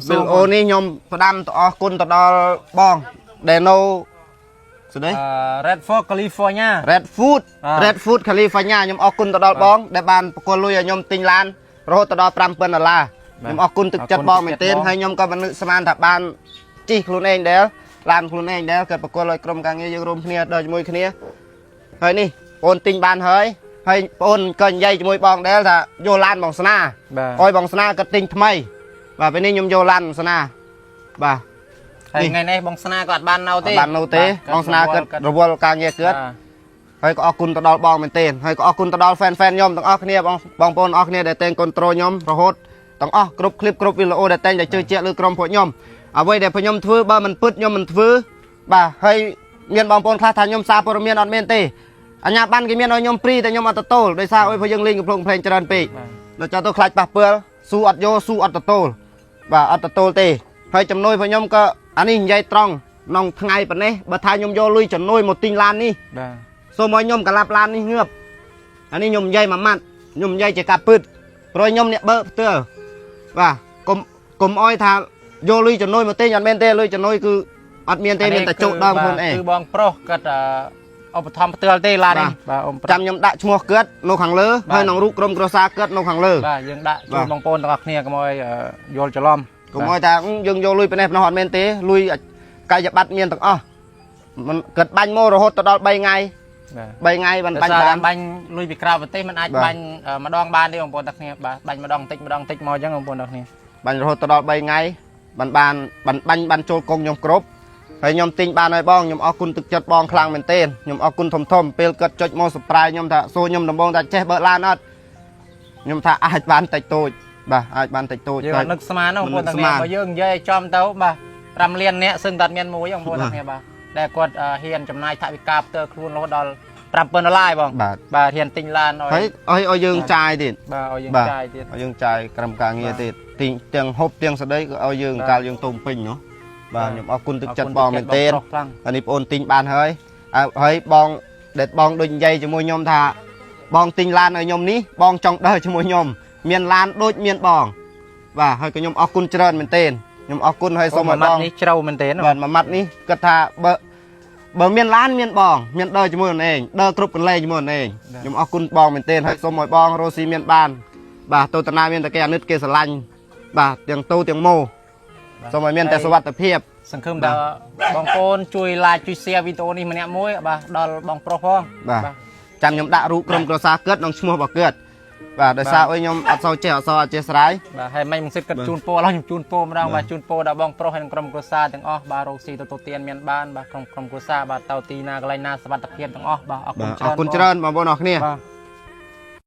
វីដេអូនេះខ្ញុំផ្ដាំទៅអរគុណទៅដល់បងដែលនៅស្ដី អឺ Redford California Red Food អា Red Food California ខ្ញុំអរគុណទៅដល់បងដែលបានប្រគល់លុយឲ្យខ្ញុំទិញឡានរហូតទៅដល់5000ដុល្លារខ្ញុំអរគុណទឹកចិត្តបងមែនទែនហើយខ្ញុំក៏មិននឹកស្មានថាបានជិះខ្លួនឯងដែរឡានខ្លួនឯងដែរគាត់ប្រគល់ឲ្យក្រុមការងារយើងរួមគ្នាដល់ជាមួយគ្នាហើយនេះបងទិញបានហើយហើយបងក៏និយាយជាមួយបងដែរថាយកឡានបងស្នា បាទ ឲ្យបងស្នាគាត់ទិញថ្មីបាទពេលនេះខ្ញុំយកឡានបងស្នាបាទ ហើយថ្ងៃនេះបងស្នាក៏អត់បាននៅទេ អត់បាននៅទេបងស្នាគាត់រវល់ការងារគាត់ ហើយក៏អរគុណទៅដល់បងមែនទែនហើយក៏អរគុណទៅដល់ fan fan ខ្ញុំទាំងអស់គ្នាបងបងប្អូនអស់គ្នាដែលតែងគ្រប់ត្រូលខ្ញុំរហូតទាំងអស់គ្រប់คลิปគ្រប់វីដេអូដែលតែងតែជឿជាក់លើក្រុមពួកខ្ញុំអ្វីដែលពួកខ្ញុំធ្វើបើមិនពិតខ្ញុំមិនធ្វើបាទហើយមានបងប្អូនខ្លះថាខ្ញុំសារព័ត៌មានអត់មានទេអញ្ញាបានគេមានឲ្យខ្ញុំព្រីតែខ្ញុំអត់ទទួលដោយសារអុយពួកយើងលេងកំភ្លុងភ្លេងច្រើនពេក បាទ ដល់ចោលទៅខ្លាចប៉ះពើលស៊ូអត់យកស៊ូអត់ទទួលបាទអត់ទទួលទេហើយចំនួនពួកខ្ញុំក៏អានេះនិយាយត្រង់ក្នុងថ្ងៃប៉ុណ្ណេះបើថាខ្ញុំយកលុយចំនួនមកទិញឡាននេះ បាទ សូមឲ្យខ្ញុំកាឡាប់ឡាននេះងើបអានេះខ្ញុំនិយាយមួយម៉ាត់ខ្ញុំនិយាយជាការពិតព្រោះខ្ញុំអ្នកបើកផ្ទាល់បាទកុំកុំអោយថាយកលុយចំណុយមកទិញអត់មែនទេលុយចំណុយគឺអត់មានទេមានតែជោគដើមខ្លួនឯង គឺបងប្រុសគាត់អឺឧបត្ថម្ភផ្ទាល់ទេឡាននេះបាទអ៊ំប្រុស ចាំខ្ញុំដាក់ឈ្មោះគាត់នៅខាងលើ បាទ ហើយក្នុងរូបក្រុមគ្រួសារគាត់នៅខាងលើ បាទយើងដាក់ជូ បាទ នបងប្អូនទាំងអស់គ្នាកុំឲ្យយល់ច្រឡំ កុំអោយថាយើងយកលុយប៉ុណ្ណេះប៉ុណ្ណោះអត់មែនទេលុយកាយប័ត្រមានទាំងអស់មិនគាត់បាញ់មករហូតទៅដល់3ថ្ងៃ បាទ 3ថ្ងៃបាន បាញ់ បាញ់បាន បាញ់លុយពីក្រៅប្រទេសมันអាច បាទ បាញ់ម្ដងបានទេបងប្អូនទាំងគ្នាបាទបាញ់ម្ដងតិចម្ដងតិចមកអញ្ចឹងបងប្អូនទាំងគ្នា បាញ់រហូតទៅដល់3ថ្ងៃបានបានបានបាញ់បានចូលកងខ្ញុំគ្រប់ហើយខ្ញុំទិញបានហើយបងខ្ញុំអរគុណទឹកចិត្តបងខ្លាំងមែនទែនខ្ញុំអរគុណធំធំពេលគាត់ចុចមក surprise ខ្ញុំថាសួរខ្ញុំដំបងថាចេះបើកឡានអត់ខ្ញុំថាអាចបានតិចតួចបាទអាចបានតិចតួច យើងអត់នឹកស្មានទេបងប្អូនទាំងគ្នា មិននឹកស្មាន បើយើងនិយាយឲ្យចំទៅបាទ5លានអ្នកសឹងតែអត់មានមួយបងប្អូនទាំងគ្នាបាទដែលគាត់ហ៊ានចំណាយថវិកាផ្ទាល់ខ្លួនរហូតដល់5000ដុល្លារឯងបង បាទ បាទហ៊ានទិញឡានឲ្យ ហើយឲ្យឲ្យយើងចាយទៀត បាទឲ្យយើង បាទ ចាយទៀត ឲ្យយើងចាយក្រុមការងារ បាទ ទៀតទិញទាំងហូបទាំងស្ដីក៏ឲ្យយើង បាទ កាលយើងទុំពេញណោះបាទ បាទ ខ្ញុំអរគុណទឹកចិត្តបងមែនទែន អរគុណទឹកចិត្តបងប្រុសខ្លាំង អានេះបងអូនទិញបានហើយអើហើយបងដែលបងដូចនិយាយជាមួយខ្ញុំថាបងទិញឡានឲ្យខ្ញុំនេះបងចង់ដើរជាមួយខ្ញុំមានឡានដូចមានបងបាទហើយក៏ខ្ញុំអរគុណច្រើនមែនទែនខ្ញុំអរគុណហើយសូមឲ្យបង ម៉ាត់នេះជ្រៅមែនទេ បាទមួយម៉ាត់នេះគាត់ថាបើបើមានឡានមានបងមានដើរជាមួយខ្លួនឯងដើរគ្រប់កន្លែងជាមួយខ្លួនឯងខ្ញុំអរគុណបងមែនទែនហើយសូមឲ្យបងរស់ស៊ីមានបានបាទទៅតាណាមានតែគេអាណិតគេស្រឡាញ់បាទទាំងតូទាំងម៉ូសូមឲ្យមានតែសុវត្ថិភាព សង្ឃឹមថាបងប្អូនជួយ like ជួយ share វីដេអូនេះម្នាក់មួយបាទដល់បងប្រុសផង បាទ ចាំខ្ញុំដាក់រូបក្រុមគ្រួសារគាត់ក្នុងឈ្មោះរបស់គាត់បាទដោយសារអុយខ្ញុំអត់សូវចេះអត់សូវអធិស្ឋាន បាទហើយមិនមកសិតគាត់ជូនពរឥឡូវខ្ញុំជូនពរម្ដងបាទជូនពរដល់បងប្រុសហើយនិងក្រុមគ្រួសារទាំងអស់បាទរកស៊ីទទួលទានមានបានបាទក្រុមគ្រួសារបាទទៅទីណាកន្លែងណាសុវត្ថិភាពទាំងអស់បាទអរគុ បាទ ណច្រើន អរគុណច្រើនបងប្អូនអរគ្នា បាទ